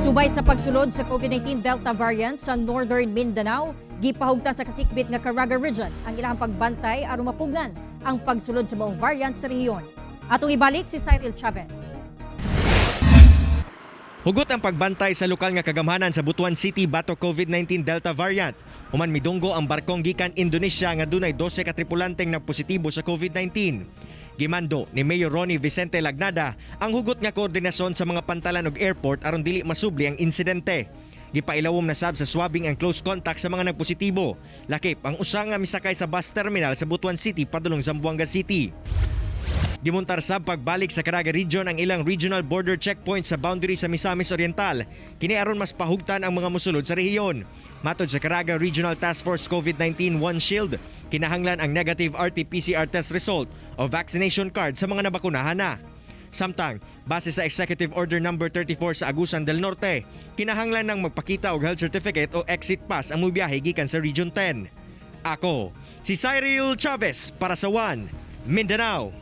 Subay sa pagsulod sa COVID-19 Delta variant sa Northern Mindanao, gipahugtan sa kasikbit nga Caraga Region ang ilang pagbantay aron mapugnan ang pagsulod sa maong variant sa rehiyon. Atong ibalik si Cyril Chavez. Hugot ang pagbantay sa lokal nga kagamhanan sa Butuan City batok COVID-19 Delta variant. Human midunggo ang barkong gikan Indonesia nga dunay 12 ka tripulanteng nagpositibo sa COVID-19. Gimando ni Mayor Ronnie Vicente Lagnada ang hugot nga koordinasyon sa mga pantalan ug airport aron dili masubli ang insidente. Gipailawom na sab sa swabbing ang close contact sa mga nagpositibo. Lakip ang usa nga misakay sa bus terminal sa Butuan City padulong Zamboanga City. Gimuntar sab pagbalik sa Caraga Region ang ilang regional border checkpoint sa boundary sa Misamis Oriental. Kini aron mas pahugtan ang mga mosulod sa rehiyon. Matod sa Caraga Regional Task Force COVID-19 One Shield, kinahanglan ang negative RT-PCR test result o vaccination card sa mga nabakunahan na. Samtang, base sa Executive Order Number 34 sa Agusan del Norte, kinahanglan ng magpakita og health certificate o exit pass ang mubiyahe gikan sa Region 10. Ako, si Cyril Chavez para sa One, Mindanao.